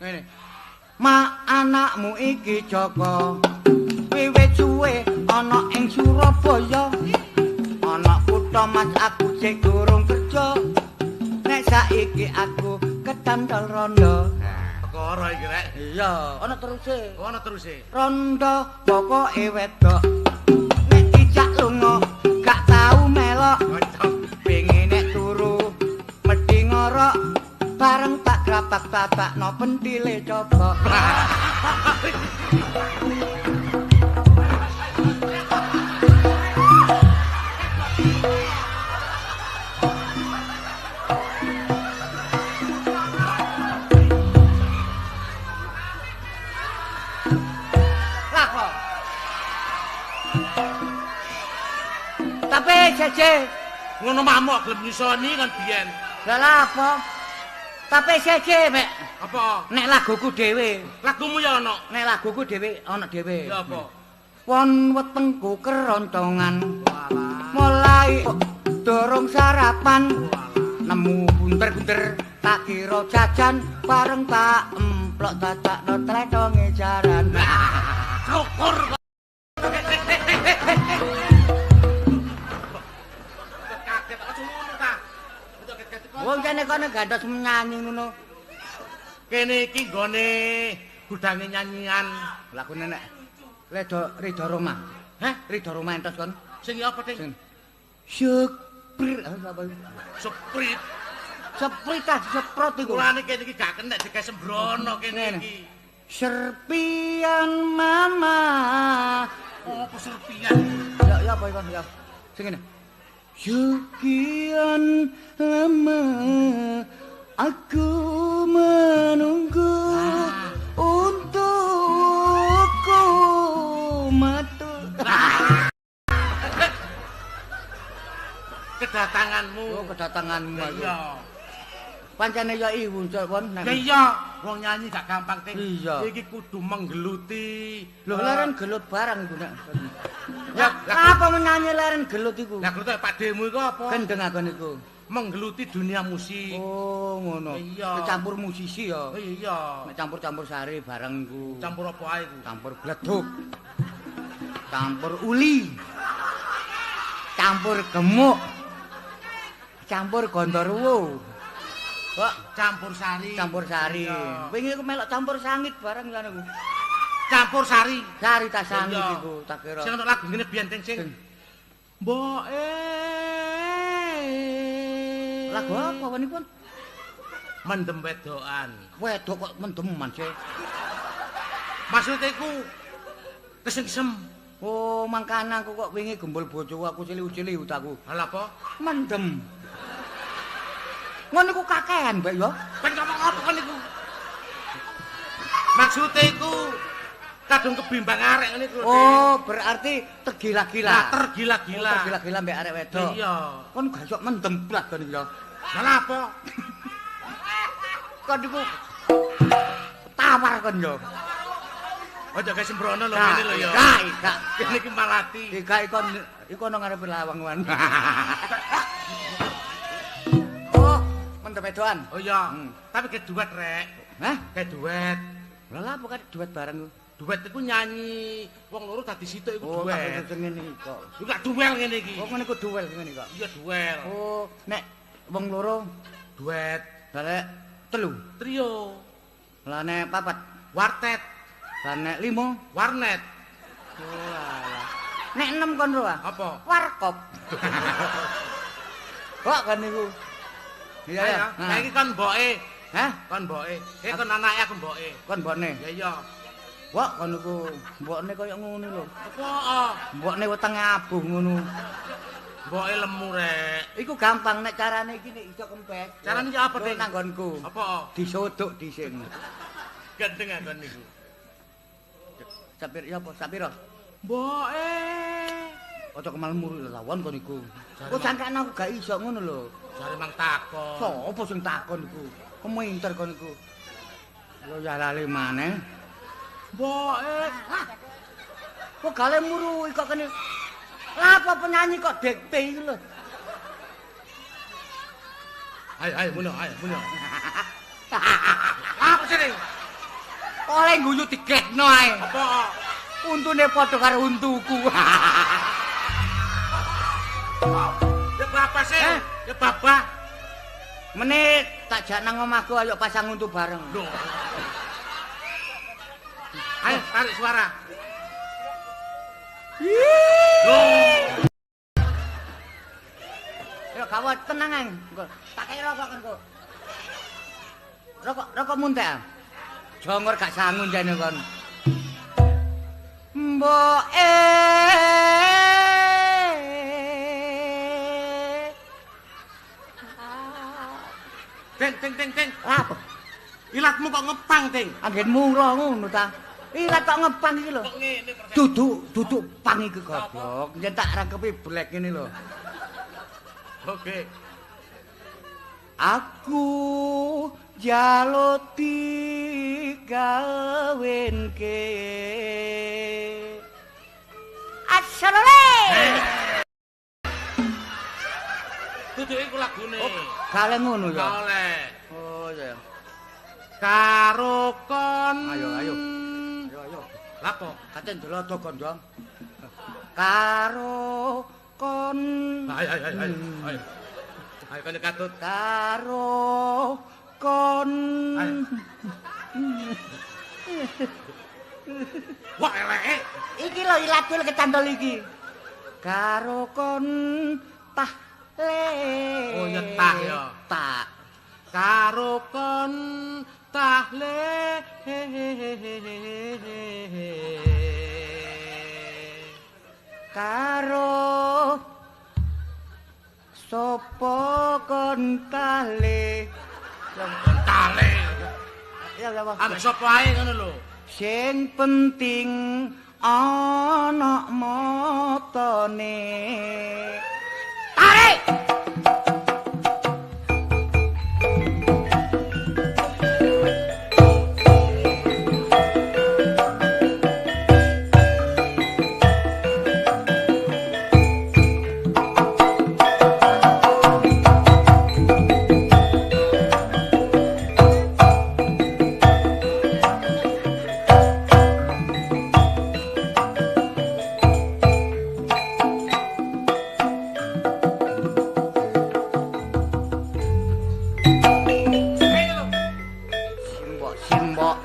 Speaker 2: Ngene. Ma anakmu iki Joko. Wiwit suwe ana ing Surabaya. Ana kutha Mas aku cek durung kerja. Nek saiki aku ketantol rondo.
Speaker 1: Perkara iki rek.
Speaker 2: Iya, ana teruse.
Speaker 1: Ana teruse.
Speaker 2: Rondo pokoke wedok. Nek dijak lunga gak tau melok. Pengin nek turu medhi ngorok bareng tak grapak-grapakno pentile cobok. Tapi jeje
Speaker 1: ngono mamuk gelem nyusoni kan biyen.
Speaker 2: Lah lha apa? Tapi jeje mek.
Speaker 1: Apa?
Speaker 2: Nek laguku dhewe.
Speaker 1: Lagumu ya ana.
Speaker 2: Nek laguku dhewe ana dhewe.
Speaker 1: Ya apa?
Speaker 2: Won wetengku keroncongan. Mulai durung sarapan. Nemu bunter-bunter tak kira jajan bareng tak emplok dadakno tletonge jaran.
Speaker 1: Syukur.
Speaker 2: Wong kene kono gantos nyanyi ngono.
Speaker 1: Kene iki nggone gudange nyanyian.
Speaker 2: Lagune nek Ledo Ridho Roma.
Speaker 1: Hah?
Speaker 2: Ridho Roma entos kon.
Speaker 1: Sing apa, Ding?
Speaker 2: Seprit apa iku?
Speaker 1: Seprit.
Speaker 2: Seprit ah seprot iku.
Speaker 1: Mulane kene iki gak kenek digawe sembrono kene iki.
Speaker 2: Serpian mama.
Speaker 1: Apa serpian?
Speaker 2: Ya ya apa iku ya. Sing ngene. Sekian lama aku menunggu untuk ku matur.
Speaker 1: Kedatanganmu.
Speaker 2: Oh, kedatanganmu.
Speaker 1: Iya.
Speaker 2: Pancene ya iwu kon.
Speaker 1: Iya, wong nyanyi gak gampang, Ting.
Speaker 2: Iya.
Speaker 1: Iki kudu menggeluti.
Speaker 2: Lho, leren gelut barang iku nek.
Speaker 1: Ya,
Speaker 2: apa menyanyi leren gelut iku?
Speaker 1: Lah gelut Pak Demu iku apa?
Speaker 2: Gendeng aku niku.
Speaker 1: Menggeluti dunia musik.
Speaker 2: Oh, ngono.
Speaker 1: Iya.
Speaker 2: Campur musisi ya.
Speaker 1: Iya.
Speaker 2: Nek campur-campur sari bareng iku.
Speaker 1: Campur apa ae iku?
Speaker 2: Campur bledug. Campur uli. Campur gemuk. Campur gondoruwo.
Speaker 1: Kok campur sari.
Speaker 2: Campur sari. Wingi aku melok campur sangit bareng ngono iku.
Speaker 1: Campur sari.
Speaker 2: Sari ta sangit iku tak kira.
Speaker 1: Sing ono lagu ngene biyen Ting sing. Mboke.
Speaker 2: Lagu apa wene pun?
Speaker 1: Mendem wedokan.
Speaker 2: Wedok kok mendeman sih.
Speaker 1: Maksude iku kesengsem.
Speaker 2: Oh, mangkane aku kok wingi gembul bojoku aku cili-cili utaku.
Speaker 1: Lha apa?
Speaker 2: Mendem. Ngono iku kakean, Mbak ya.
Speaker 1: Ben ngomong apa kon niku? Maksude iku kadung kebimbang arek ngene iku.
Speaker 2: Oh, berarti tergila-gila.
Speaker 1: Nah, tergila-gila.
Speaker 2: Oh, tergila-gila mbek arek wedok.
Speaker 1: Iya.
Speaker 2: Kon gak iso mendem blas kon iki ya.
Speaker 1: Lha apa?
Speaker 2: Kon niku tawar kon yo.
Speaker 1: Aja gawe sembrono lho ngene lho ya.
Speaker 2: Gak, gak.
Speaker 1: Kene iki malati.
Speaker 2: Gak iku ana ngarepe lawang wan. Mendem wedokan.
Speaker 1: Oh iya. Tapi ke duet rek.
Speaker 2: Hah?
Speaker 1: Ke duet.
Speaker 2: Lha lha apa duet bareng?
Speaker 1: Duet iku nyanyi wong loro dadi situk iku duet.
Speaker 2: Oh, tak ngene iki kok.
Speaker 1: Iku gak duel ngene iki.
Speaker 2: Oh, ngene iku duel ngene kok.
Speaker 1: Iya, duel.
Speaker 2: Oh, nek wong loro
Speaker 1: duet,
Speaker 2: balik telu,
Speaker 1: trio.
Speaker 2: Lah nek papat,
Speaker 1: wartet.
Speaker 2: Lah nek limo,
Speaker 1: warnet.
Speaker 2: Oh, alah. Nek enem kon ro ah?
Speaker 1: Apa?
Speaker 2: Warkop. Kok kan niku. Iya ya.
Speaker 1: Nah iki kon mboke.
Speaker 2: Hah?
Speaker 1: Kon mboke. Eh kon anake aku mboke.
Speaker 2: Kon mbokne.
Speaker 1: Ya iya.
Speaker 2: Wah, kon niku mbokne kaya ngono lho.
Speaker 1: Apa?
Speaker 2: Mbokne wetenge abuh ngono.
Speaker 1: Mboke lemu rek.
Speaker 2: Iku gampang nek carane iki nek iso kempes.
Speaker 1: Carane iki apa, Ding?
Speaker 2: Nanggonku.
Speaker 1: Apa?
Speaker 2: Disodok dhisik.
Speaker 1: Gendeng anggon niku.
Speaker 2: Sapir ya apa? Sapira?
Speaker 1: Mboke.
Speaker 2: Aja kemal muru lawon kon iku. Kok sangkane aku gak iso ngono lho.
Speaker 1: Jare mang takon.
Speaker 2: Sopo sing takon iku? Keminter kon iku. Lho ya lali maneh.
Speaker 1: Mboke.
Speaker 2: Kok gale murui kok kene. Lah apa penyanyi kok dekte iki lho.
Speaker 1: Ayo ayo muno, ayo muno. Apa sih?
Speaker 2: Oleh guyu digetno ae.
Speaker 1: Apa?
Speaker 2: Untune padha karo untuku.
Speaker 1: Ya bapak sih. Ya bapak.
Speaker 2: Menit tak jak nang omahku ayo pasang untu bareng.
Speaker 1: Lho. Ayo tarik suara. Lho.
Speaker 2: Yo gawat tenang ae. Tak kei rokok kan kok. Rokok rokok muntek. Jongor gak sangun jane kon. Mboke.
Speaker 1: Ting ting ting ting.
Speaker 2: Lah apa?
Speaker 1: Ilatmu kok ngepang, Ting?
Speaker 2: Anggenmu ora ngono ta. Ilat kok ngepang iki lho.
Speaker 1: Kok ngene persen.
Speaker 2: Duduk pang iki goblok. Yen tak rangkepi blek ngene lho.
Speaker 1: Oke.
Speaker 2: Aku njaluk digawinke. Asalole.
Speaker 1: Duduk iku lagune.
Speaker 2: Oh, gale ngono ya.
Speaker 1: Oleh.
Speaker 2: Oh iya.
Speaker 1: Karo kon.
Speaker 2: Ayo ayo. Ayo ayo.
Speaker 1: Lapo?
Speaker 2: Katen delodok gondong. Karo kon.
Speaker 1: Ayo ayo ayo. Ayo. Ayo kon katut.
Speaker 2: Karo kon.
Speaker 1: Ayo. Wah eleke.
Speaker 2: Iki lho ilatku kecantol iki. Karo kon tah le.
Speaker 1: Oh ya tah ya.
Speaker 2: Tak.
Speaker 1: Karo kon tah le.
Speaker 2: Karo sapa kon tale?
Speaker 1: Kon tale.
Speaker 2: Ya ya apa?
Speaker 1: Ambek sapa ae ngono lho.
Speaker 2: Sing penting ana matane. Tarik. Simbok-simbok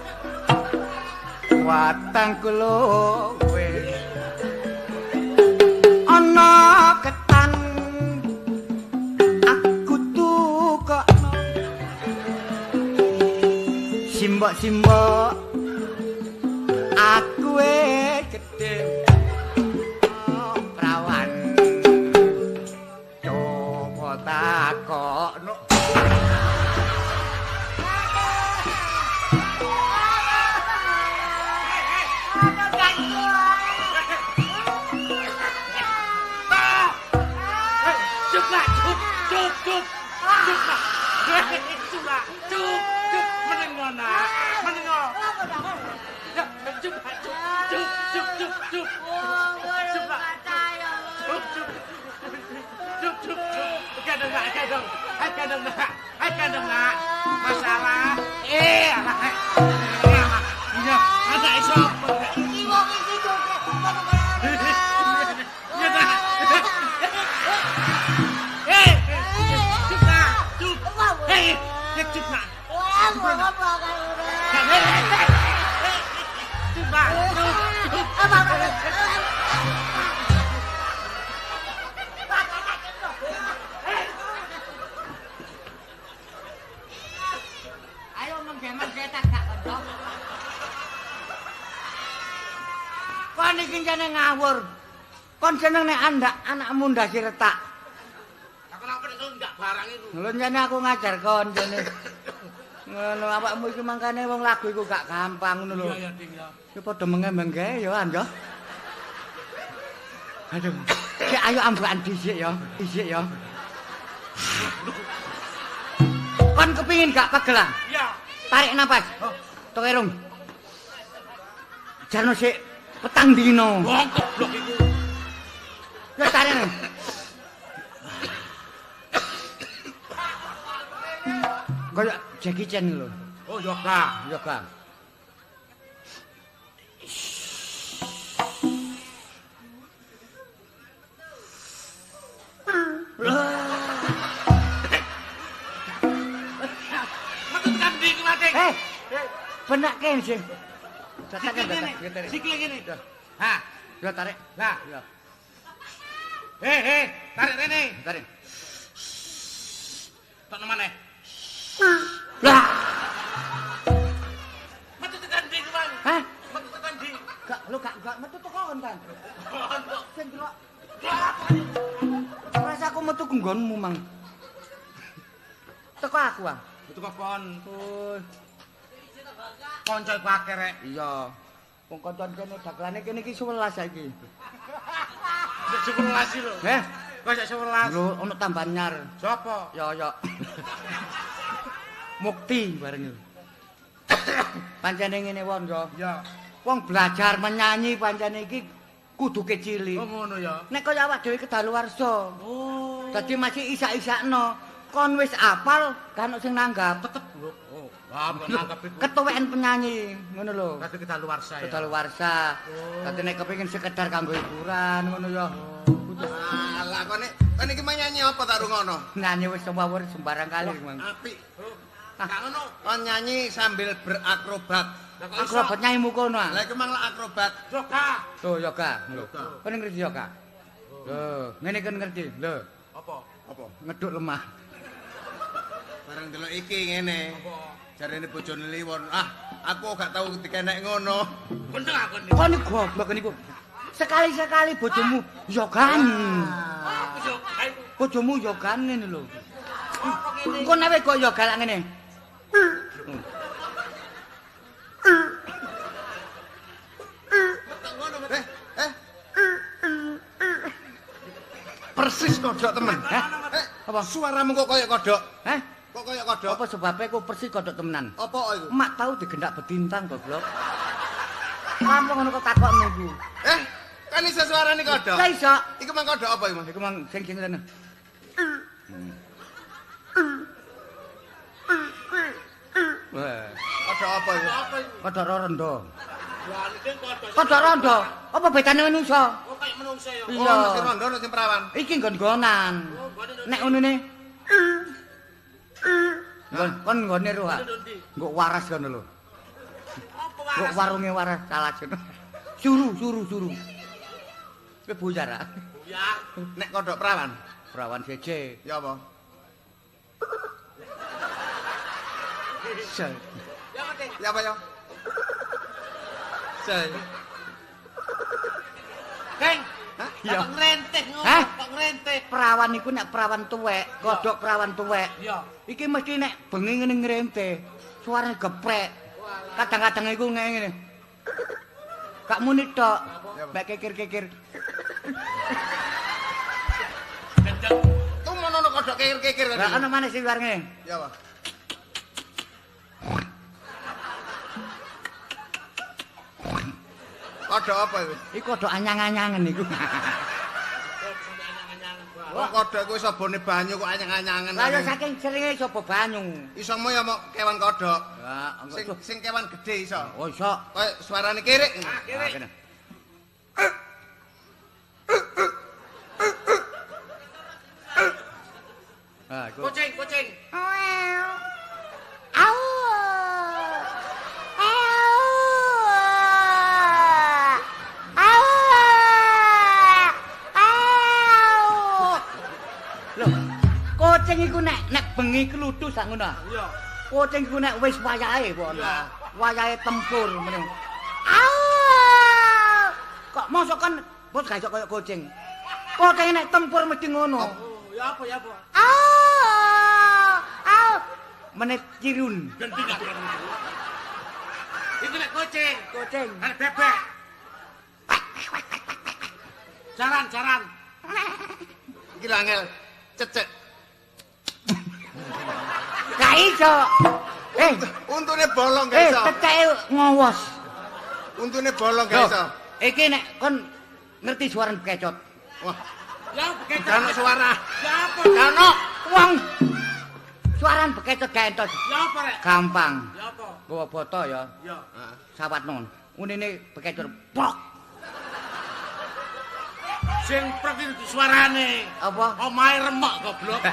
Speaker 2: watang kluwe ana ketan aku tukokno. Simbok-simbok aku gedhe prawan coba takokno.
Speaker 1: Cup meneng nak meneng. Ya cup cup cup cup cup. Cup cup cup. Kadang nak kadang. Kadang nak. Kadang nak. Masalah. Iya, anak iso.
Speaker 2: Iki wong iki cup.
Speaker 1: Cup nak.
Speaker 2: Ayo mengge-mengge tak gak kanca. Kon iki jane ngawur. Kon seneng nek andak anakmu ndase retak.
Speaker 1: Aku ora perlu ndak barang iku.
Speaker 2: Lho jane aku ngajar kon jane. Ngono awakmu iki mangkane wong lagu iku gak gampang ngono lho.
Speaker 1: Iya ya Ding ya.
Speaker 2: Ya padha mengge-mengge ya Anjo. Aduh. Sik ayo ambekan dhisik ya. Dhisik ya. Kon kepingin gak pegelan?
Speaker 1: Iya.
Speaker 2: Tarik napas.
Speaker 1: Oh.
Speaker 2: Tok irung. Jarno sik petang dino.
Speaker 1: Wong goblok iku.
Speaker 2: Ya tarik. Kaya Jackie Chan lho.
Speaker 1: Oh, yoga,
Speaker 2: yoga.
Speaker 1: Metu tekan ndi iki, Mas?
Speaker 2: Eh, benake sing.
Speaker 1: Sikile ngene. Ha,
Speaker 2: yo tarik.
Speaker 1: Lah. Eh, tarik rene.
Speaker 2: Tarik.
Speaker 1: Tokno maneh.
Speaker 2: Lah.
Speaker 1: Metu tekan ndi iki, Bang?
Speaker 2: Hah?
Speaker 1: Metu tekan ndi?
Speaker 2: Gak, lho gak metu teko kon, Tan. Sing delok. Rasa aku metu nggonmu, Mang. Teko aku, ah.
Speaker 1: Metu kok kon.
Speaker 2: Oh.
Speaker 1: Kanca iku akeh rek.
Speaker 2: Iya. Wong kancan kene dagelane kene iki 11 saiki.
Speaker 1: Sik 11 lho.
Speaker 2: Heh,
Speaker 1: kok sik 11.
Speaker 2: Lho ono tambahan nyar.
Speaker 1: Sapa?
Speaker 2: Ya ya. Mukti bareng. Pancene ngene wong yo.
Speaker 1: Ya.
Speaker 2: Wong belajar menyanyi pancene iki kudu kecilik.
Speaker 1: Oh ngono ya.
Speaker 2: Nek kaya awak dhewe kedaluwarsa.
Speaker 1: Oh.
Speaker 2: Dadi masih isak-isakno. Kon wis apal kan sing nanggap.
Speaker 1: Tetep lho. Oh, wah nanggap iku.
Speaker 2: Ketuweken penyanyi, ngono lho.
Speaker 1: Dadi kedaluwarsa ya.
Speaker 2: Kedaluwarsa. Dadi nek kepengin sekedar kanggo hiburan ngono ya.
Speaker 3: Alah kok nek kon iki nyanyi apa tak rungono?
Speaker 2: Nyanyi wis semawur sembarang kali, Mang.
Speaker 3: Apik. Gak ngono, kon nyanyi sambil berakrobat.
Speaker 2: Akrobat nyanyimu kono.
Speaker 3: Lah iku mang lak akrobat.
Speaker 1: Yoga.
Speaker 2: Tuh yoga. Kon ngerti yoga? Lho, ngene kon ngerti. Lho.
Speaker 1: Apa?
Speaker 3: Apa?
Speaker 2: Ngeduk lemah.
Speaker 3: Bareng delok iki ngene.
Speaker 1: Apa?
Speaker 3: Jarene bojone Liwon, ah, aku gak tau dikenek ngono.
Speaker 1: Kendeng aku niku.
Speaker 2: Kon goblok niku. Sekali-sekali bojomu yogan.
Speaker 1: Aku yoga iku.
Speaker 2: Bojomu yogan ngene lho. Engko nek kok yoga lak ngene.
Speaker 3: Eh. Persis kodhok temen.
Speaker 2: Hah? Apa?
Speaker 3: Suaramu kok kaya kodhok?
Speaker 2: Hah?
Speaker 3: Kok kaya kodhok?
Speaker 2: Apa sebabnya kok persis kodhok temenan?
Speaker 3: Apa iku?
Speaker 2: Mak tau digendak betintang goblok. Kampung ngono kok takok niku.
Speaker 3: Eh, kan iso suarane kodhok?
Speaker 2: Lah iso.
Speaker 3: Iku mang kodhok apa iku, Mas?
Speaker 2: Iku mang sing sing ngene. Wah.
Speaker 3: Kodhok apa iku?
Speaker 2: Kodhok rondo. Kodhok rondo. Apa bedane menungso?
Speaker 1: Oh, kaya menungso ya.
Speaker 2: Iya.
Speaker 3: Oh, sing rondo sing perawan.
Speaker 2: Iki nggon-nggonan. Nek ngonone. Kon nggone roh. Nggo waras ngono lho.
Speaker 1: Apa waras?
Speaker 2: Nggo warunge waras salah ngono. Suru. Kowe buyar ah.
Speaker 1: Buyar.
Speaker 3: Nek kodhok perawan?
Speaker 2: Perawan siji.
Speaker 3: Ya apa?
Speaker 1: Ya apa, Dek?
Speaker 3: Ya apa ya? Sel.
Speaker 1: Keng.
Speaker 3: Hah?
Speaker 1: Kok ngrenteh ngono? Kok ngrenteh?
Speaker 2: Perawan iku nek perawan tuwek, kodhok perawan tuwek.
Speaker 1: Iya.
Speaker 2: Iki mesti nek bengi ngene ngrenteh, suarane geprek. Kadang-kadang iku ngene. Gak muni tok. Mek kikir-kikir.
Speaker 3: Tuh ngono kodhok kikir-kikir.
Speaker 2: Lah ana maneh sing luar ngene.
Speaker 3: Ya apa? Kodhok apa iku?
Speaker 2: Iku kodhok anyang-anyangen iku.
Speaker 3: Wong kodhok iku iso bone banyu kok anyang-anyangen.
Speaker 2: Lah ya saking seringe iso bo banyu.
Speaker 3: Isomu ya mok kewan kodhok.
Speaker 2: Ya,
Speaker 3: sing kewan gedhe iso.
Speaker 2: Oh iso.
Speaker 3: Kaya suarane kirik.
Speaker 1: Kirik.
Speaker 2: Ah, iku.
Speaker 1: Kucing, kucing.
Speaker 2: Au. Kucing iku nek bengi kluthuk sak ngono.
Speaker 1: Iya.
Speaker 2: Kucing iku nek wis wayahe apa ana. Wayahe tempur meneh. Au! Kok mosok kan bos gak iso koyo kucing. Kucing nek tempur mesti ngono.
Speaker 1: Oh, ya apa ya apa?
Speaker 2: Au! Au! Meneh cirun.
Speaker 1: Gending aku. Iku nek kucing,
Speaker 2: kucing.
Speaker 1: Nek bebek. Jaran, jaran.
Speaker 3: Iki lho angel. Cecek.
Speaker 2: Gak iso.
Speaker 3: Untune bolong gak iso.
Speaker 2: Ceceke ngowos.
Speaker 3: Untune bolong gak iso.
Speaker 2: Iki nek kon ngerti suarane bekecot.
Speaker 3: Wah.
Speaker 1: Ya bekecot.
Speaker 3: Gak ono suara.
Speaker 1: Ya apa?
Speaker 3: Gak ono.
Speaker 2: Wong suarane bekecot gak entos.
Speaker 1: Ya apa rek?
Speaker 2: Gampang.
Speaker 1: Ya apa?
Speaker 2: Nggawa boto ya.
Speaker 1: Ya.
Speaker 3: Heeh.
Speaker 2: Sawatno. Unine bekecot prok.
Speaker 1: Sing prok iki suarane.
Speaker 2: Apa?
Speaker 1: Omahe remok goblok.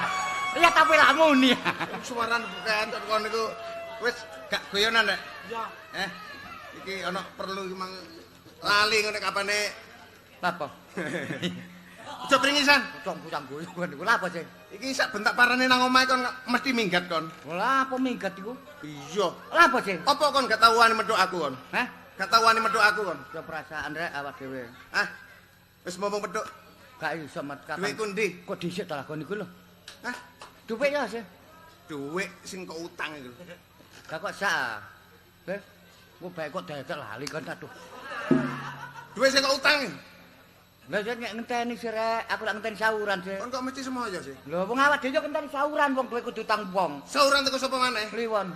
Speaker 2: Ya tapi lak muni.
Speaker 3: Suarane bekecot kon niku wis gak guyonan rek.
Speaker 1: Ya.
Speaker 3: Iki ana perlu iki mang lali ngene kapane.
Speaker 2: Lha apa?
Speaker 3: Aja pringisan.
Speaker 2: Pucang-pucang guyu niku lha apa sih?
Speaker 3: Iki sak bentak parane nang omahe kon mesti minggat kon.
Speaker 2: Lha apa minggat iku?
Speaker 3: Iya.
Speaker 2: Lha apa sih?
Speaker 3: Apa kon gak tau wani metuk aku kon?
Speaker 2: Hah?
Speaker 3: Gak tau wani metuk aku kon.
Speaker 2: Ya perasaan rek awak dhewe.
Speaker 3: Hah? Wis momong metuk.
Speaker 2: Gak iso met kapan.
Speaker 3: Dhuwitku ndi?
Speaker 2: Kok dhisik ta lakon iku lho.
Speaker 3: Hah?
Speaker 2: Dhuwit ya sih.
Speaker 3: Dhuwit sing kok utang iku.
Speaker 2: Gak kok sak. Eh? Ku bae kok dadak lali kon aduh.
Speaker 3: Dhuwit sing kok utang.
Speaker 2: Lah yen nek ngenteni sih rek, aku lak ngenteni sauran sih.
Speaker 3: Kon kok mesti semoyo sih?
Speaker 2: Lho wong awak dhewe yo ngenteni sauran wong kowe kudu utang wong.
Speaker 3: Sauran teko sapa maneh?
Speaker 2: Kliwon.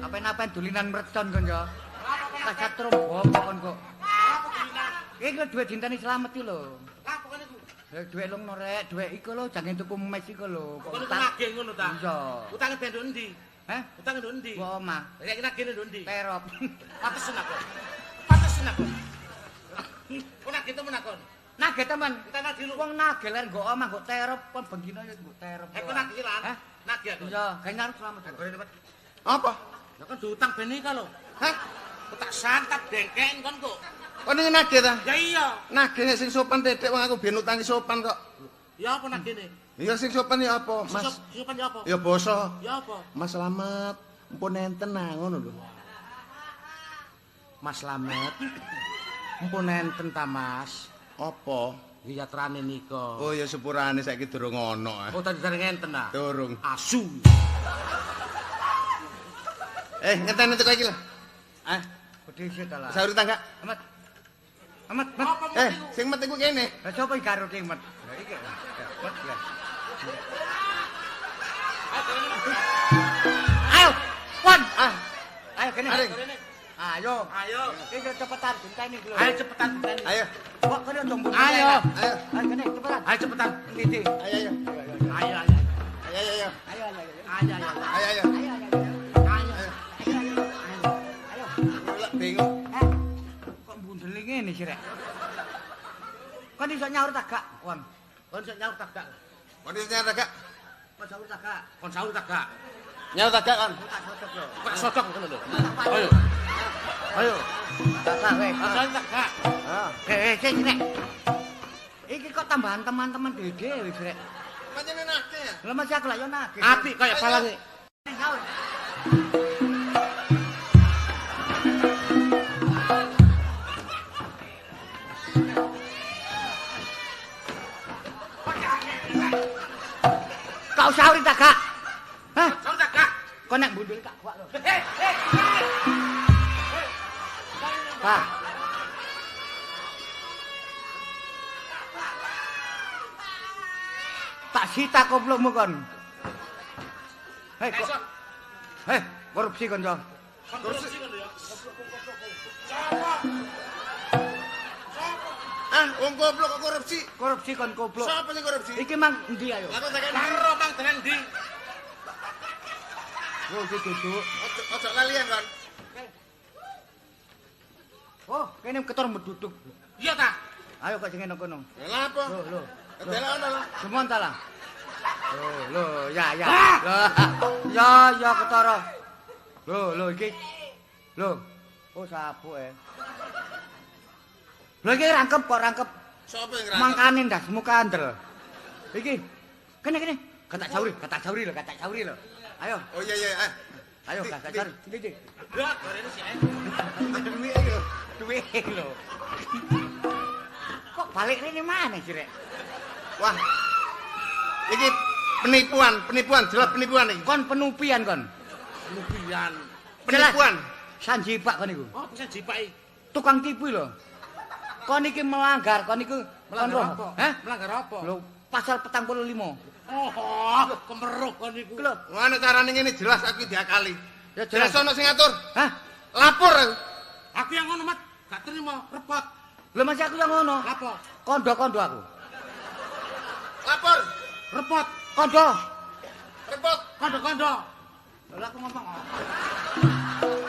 Speaker 2: Apen-apen dulinan mercon kon yo. Kasatrum bopo kon kok. Iki lho dhuwit dinteni slamet iki lho.
Speaker 1: Lah pokokne iku.
Speaker 2: Lah dhuwit lungno rek, dhuwit iku lho jangan tuku mes iku lho.
Speaker 1: Kok utang ngono ta?
Speaker 2: Iya.
Speaker 1: Utange ben nduk endi?
Speaker 2: Hah?
Speaker 1: Utange nduk endi?
Speaker 2: Kok omah.
Speaker 1: Lah iki nagih nduk endi?
Speaker 2: Terop.
Speaker 1: Patesen aku. Patesen aku. Kok nagih temen aku?
Speaker 2: Nagih temen.
Speaker 1: Utang nagih lu.
Speaker 2: Wong nagih ler nggo omah nggo terop kon bengino ya nggo terop.
Speaker 1: Eh kok nagih lan?
Speaker 2: Hah?
Speaker 1: Nagih aku.
Speaker 2: Iya, gawe nyarep slamet.
Speaker 3: Apa?
Speaker 1: Lah kan diutang ben iki lho.
Speaker 3: Hah?
Speaker 1: Kok tak santap dengken kon kok.
Speaker 3: Kon iki nagih ta?
Speaker 1: Ya iya.
Speaker 3: Nagih nek sing sopan titik wong aku biyen utangi sopan kok.
Speaker 1: Ya apa nagihne?
Speaker 3: Ya sing sopan ya apa, Mas?
Speaker 1: Sopan ya apa?
Speaker 3: Ya basa.
Speaker 1: Ya apa?
Speaker 3: Mas Slamet, empun enten nah ngono lho.
Speaker 1: Mas Slamet. Empun enten ta, Mas?
Speaker 3: Apa?
Speaker 1: Wiyatrane nika.
Speaker 3: Oh ya sepurane saiki durung ono.
Speaker 1: Oh tadi dereng enten ta?
Speaker 3: Durung.
Speaker 1: Asu.
Speaker 3: Ngenteni teko iki lho. Ah,
Speaker 2: dhisik ta lah.
Speaker 3: Saur tangga.
Speaker 2: Amat. Amat, met.
Speaker 3: Sing met iku kene.
Speaker 2: Lah sapa iki karo sing met? Lah iki. Met ya. Ayo, pon.
Speaker 3: Ah.
Speaker 2: Ayo kene. Ayo.
Speaker 1: Ayo.
Speaker 2: Iki cepetan dinteni iki lho.
Speaker 1: Ayo cepetan dinteni.
Speaker 3: Ayo.
Speaker 2: Kok kene tombol.
Speaker 1: Ayo.
Speaker 3: Ayo.
Speaker 2: Ayo kene cepetan.
Speaker 1: Ayo cepetan.
Speaker 2: Ndi?
Speaker 3: Ayo ayo.
Speaker 1: Ayo ayo.
Speaker 3: Ayo ayo.
Speaker 2: Ayo ayo.
Speaker 1: Ayo ayo.
Speaker 3: Ayo ayo.
Speaker 2: Ayo ayo.
Speaker 3: Ayo. Ayo. Bingung.
Speaker 2: Kok mbundeli ngene sih rek? Kon iso nyaur ta gak, Kon?
Speaker 1: Kon iso nyaur ta gak?
Speaker 3: Kon iso nyaur ta gak?
Speaker 2: Kon saur ta gak?
Speaker 1: Kon saur ta gak?
Speaker 3: Nyaur ta gak kon?
Speaker 2: Tak sodok lho.
Speaker 1: Tak sodok ngono lho. Ayo. Ayo.
Speaker 2: Tak sah wis.
Speaker 1: Saur ta gak?
Speaker 2: Heeh. Sik rek. Iki kok tambahan teman-teman dhewe wis rek.
Speaker 3: Pancene nagih ya?
Speaker 2: Lah masih aku lak yo nagih.
Speaker 1: Apik kaya balange.
Speaker 2: Saur. Kau sauri tak gak? Hah?
Speaker 1: Sauri tak gak?
Speaker 2: Kau nek mbundul tak gak lho. Pak. Tak sita goblokmu kon. Hei kok. Hei, korupsi kon, yo.
Speaker 1: Korupsi kon ya.
Speaker 3: Ah, wong goblok kok korupsi.
Speaker 2: Korupsi kon goblok.
Speaker 3: Sapa sing korupsi?
Speaker 2: Iki mang endi ayo?
Speaker 3: Aku saiki
Speaker 1: karo mang tenan ndi?
Speaker 2: Yo iki duduk.
Speaker 3: Ojo lalian kon.
Speaker 2: Oh, kene ketor meduduk.
Speaker 1: Iya ta?
Speaker 2: Ayo kok sing kono.
Speaker 3: Lha apa?
Speaker 2: Lho, lho.
Speaker 3: Delok ono lho.
Speaker 2: Gemon ta lah. Lho, lho, ya ya. Lho. Ya, ya ketara. Lho, lho iki. Lho. Oh, sabuk e. Lho iki rangkep kok rangkep.
Speaker 3: Sapa sing rangkep?
Speaker 2: Mangkane ndasmu kandel. Iki. Kene kene. Katak sauri lho, katak sauri lho. Ayo.
Speaker 3: Oh iya iya,
Speaker 2: Ayo katak sauri. Ndi ndi.
Speaker 1: Lho, gorene sik ae.
Speaker 3: Duwe lho.
Speaker 2: Duwe lho. Kok balik rene maneh sih rek?
Speaker 3: Wah. Iki penipuan, penipuan, jelas penipuan iki.
Speaker 2: Kon penupian kon.
Speaker 1: Penupian.
Speaker 3: Penipuan.
Speaker 2: Sanjipak kon iku.
Speaker 1: Oh, bisa jipaki.
Speaker 2: Tukang tipu lho. Kon iki melanggar, kon iku
Speaker 1: melanggar apa?
Speaker 2: Hah?
Speaker 1: Melanggar apa?
Speaker 2: Lho, pasal 45.
Speaker 1: Oh, kemeruh kon iku.
Speaker 2: Lho,
Speaker 3: Wah, nek carane ngene jelas aku diakali.
Speaker 2: Ya jelas.
Speaker 3: Jelas ono sing ngatur.
Speaker 2: Hah?
Speaker 3: Lapor aku.
Speaker 1: Aku yang ngono, Mat. Gak terima, repot.
Speaker 2: Lho masih aku yang ngono.
Speaker 1: Lapo?
Speaker 2: Kondo-kondo aku.
Speaker 3: Lapor.
Speaker 1: Repot.
Speaker 2: Kondo.
Speaker 3: Repot.
Speaker 1: Kondo-kondo.
Speaker 2: Lha aku ngomong apa?